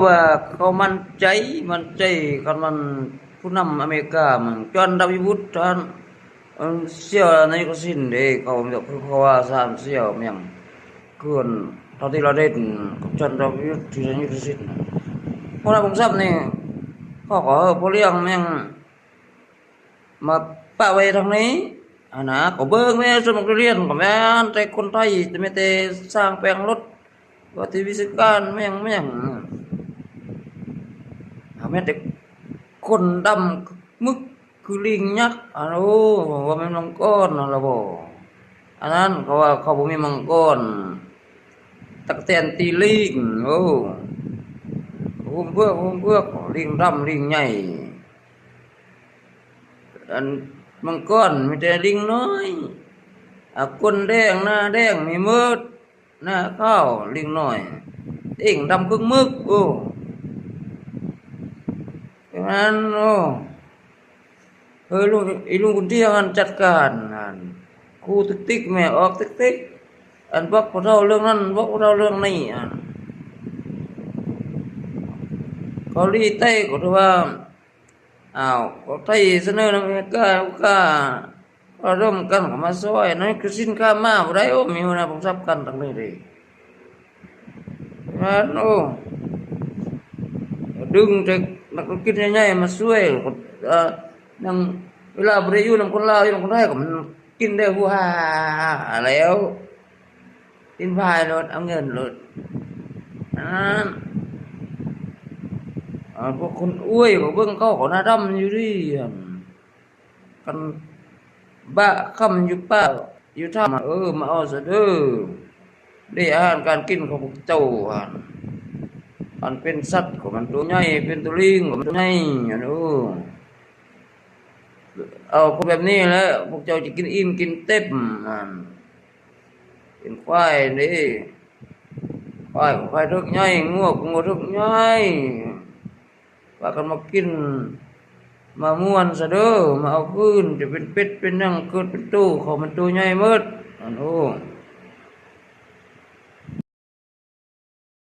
ວ່າເຂົາໝັ້ນໃຈ ໝັ້ນໃຈ ຄັນມັນຜູ້ນຳອາເມລິກາ ມັນຈອນ ດັບເບິນຢູ ບຸດ ທ່ານ ເອີ ສ່ຽວນາຍົກທັກສິນເດ້ ເຂົາ ເຂົາວ່າສາມສ່ຽວແມ່ນຫຍັງ ຄືເທົ່າທີ່ລາວເຫັນ ຈອນ ດັບເບິນຢູ ທີ່ນາຍົກທັກສິນ ພວກນັ້ນພວກຊັບນີ້ ເຂົາກໍ ເອີ ພໍ່ລ້ຽງແມ່ນຫຍັງ ມາປະໄວ້ທາງນີ້ຫັ້ນນະ ກໍເບິ່ງແມ່ນ ສົມນັກຮຽນກໍແມ່ນແຕ່ຄົນໄທ ແຕ່ມີແຕ່ຊ່າງແປງລົດ ວ່າແຕ່ວິຊາການແມ່ນຫຍັງ ແມ່ນຫຍັງ ຫາແມ່ນແຕ່ຄົນດຳມຶກຄືລິງຍັກ ອັນ ໂອ້ ວ່າແມ່ນມັງກອນຫັ້ນລະບໍ ອັນນັ້ນເຂົາວ່າເຂົາບໍ່ມີມັງກອນ ຕັກແຕນຕີລິງ ໂອ້ ໂຮມເຜືອກ ໂຮມເຜືອກ ລິງດຳ ລິງໃຫຍ່ ອັນມັງກອນມີແຕ່ລິງນ້ອຍ ອາ ກົ້ນແດງ ໜ້າແດງມີໝົດ ໜ້າຂາວ ລິງນ້ອຍ ເອງດຳກຶກມຶກ ໂອ້ ປະມານ ໂອ້ ເອີ ລຸງ ອີລຸງບຸນທຽງຫັ້ນຈັດການຫັ້ນ ຄູຕິກໆ ແມ່ອອກຕິກໆ ອັນບອກຜູ້ເຖົ້າເລື່ອງນັ້ນ ບອກຜູ້ເຖົ້າເລື່ອງນີ້ ອັນເກົາຫຼີໃຕ້ກໍຖືວ່າ ອ້າວ ເກົາຫຼີໃຕ້ສະເໜີນຳອາເມລິກາ ກາລະດົມກັນເຂົ້າມາຊ່ອຍ ນັ້ນຄືສິນຄ້າມາບໍ່ໄດ້ ໂອ້ ມີຫົວໜ້າກອງທັບກັນທາງນີ້ເດ້ ແມ່ນ ໂອ້ ດຶງແຕ່ນັກທຸລະກິດໃຫຍ່ໆມາຊ່ວຍ ເອີ ນຳ ເວລາບໍ່ໄດ້ຢູ່ນຳຄົນລາວ ຢູ່ນຳຄົນໄທກໍມັນກິນໄດ້ ຫູຫາ ແລ້ວ ກິນພາຍໂລດ ເອົາເງິນໂລດ ອັນນັ້ນ ເອີ ພວກຄົນອວຍ ພວກເບິ່ງເຂົາກໍໜ້າດຳຢູ່ເດ ຄັນບາກຄຳຢູ່ປ່າຢູ່ຖ້ຳ ເອີ ມາເອົາຊະເດີ ເດ້ອາຫານການກິນຂອງພວກເຈົ້າຫັ້ນ ອັນເປັນສັດກໍມັນໂຕໃຫຍ່ ເປັນໂຕລິງກໍມັນໂຕໃຫຍ່ ອັນ ເອີ ເອົາພວກແບບນີ້ແຫຼະ ພວກເຈົ້າຈະກິນອີ່ມກິນເຕັມ ອັນ ເປັນຄວາຍເດ້ ຄວາຍກໍຄວາຍເຖິກໃຫຍ່ ງົວກໍງົວເຖິກໃຫຍ່ ພາກັນມາກິນ ມາມ່ວນຊະເດີ ມາເອົາຄືນ ຈະເປັນເປັດເປັນຫຍັງ ເກີດເປັນໂຕ ເຂົາມັນໂຕໃຫຍ່ໝົດ ອັນ ໂອ້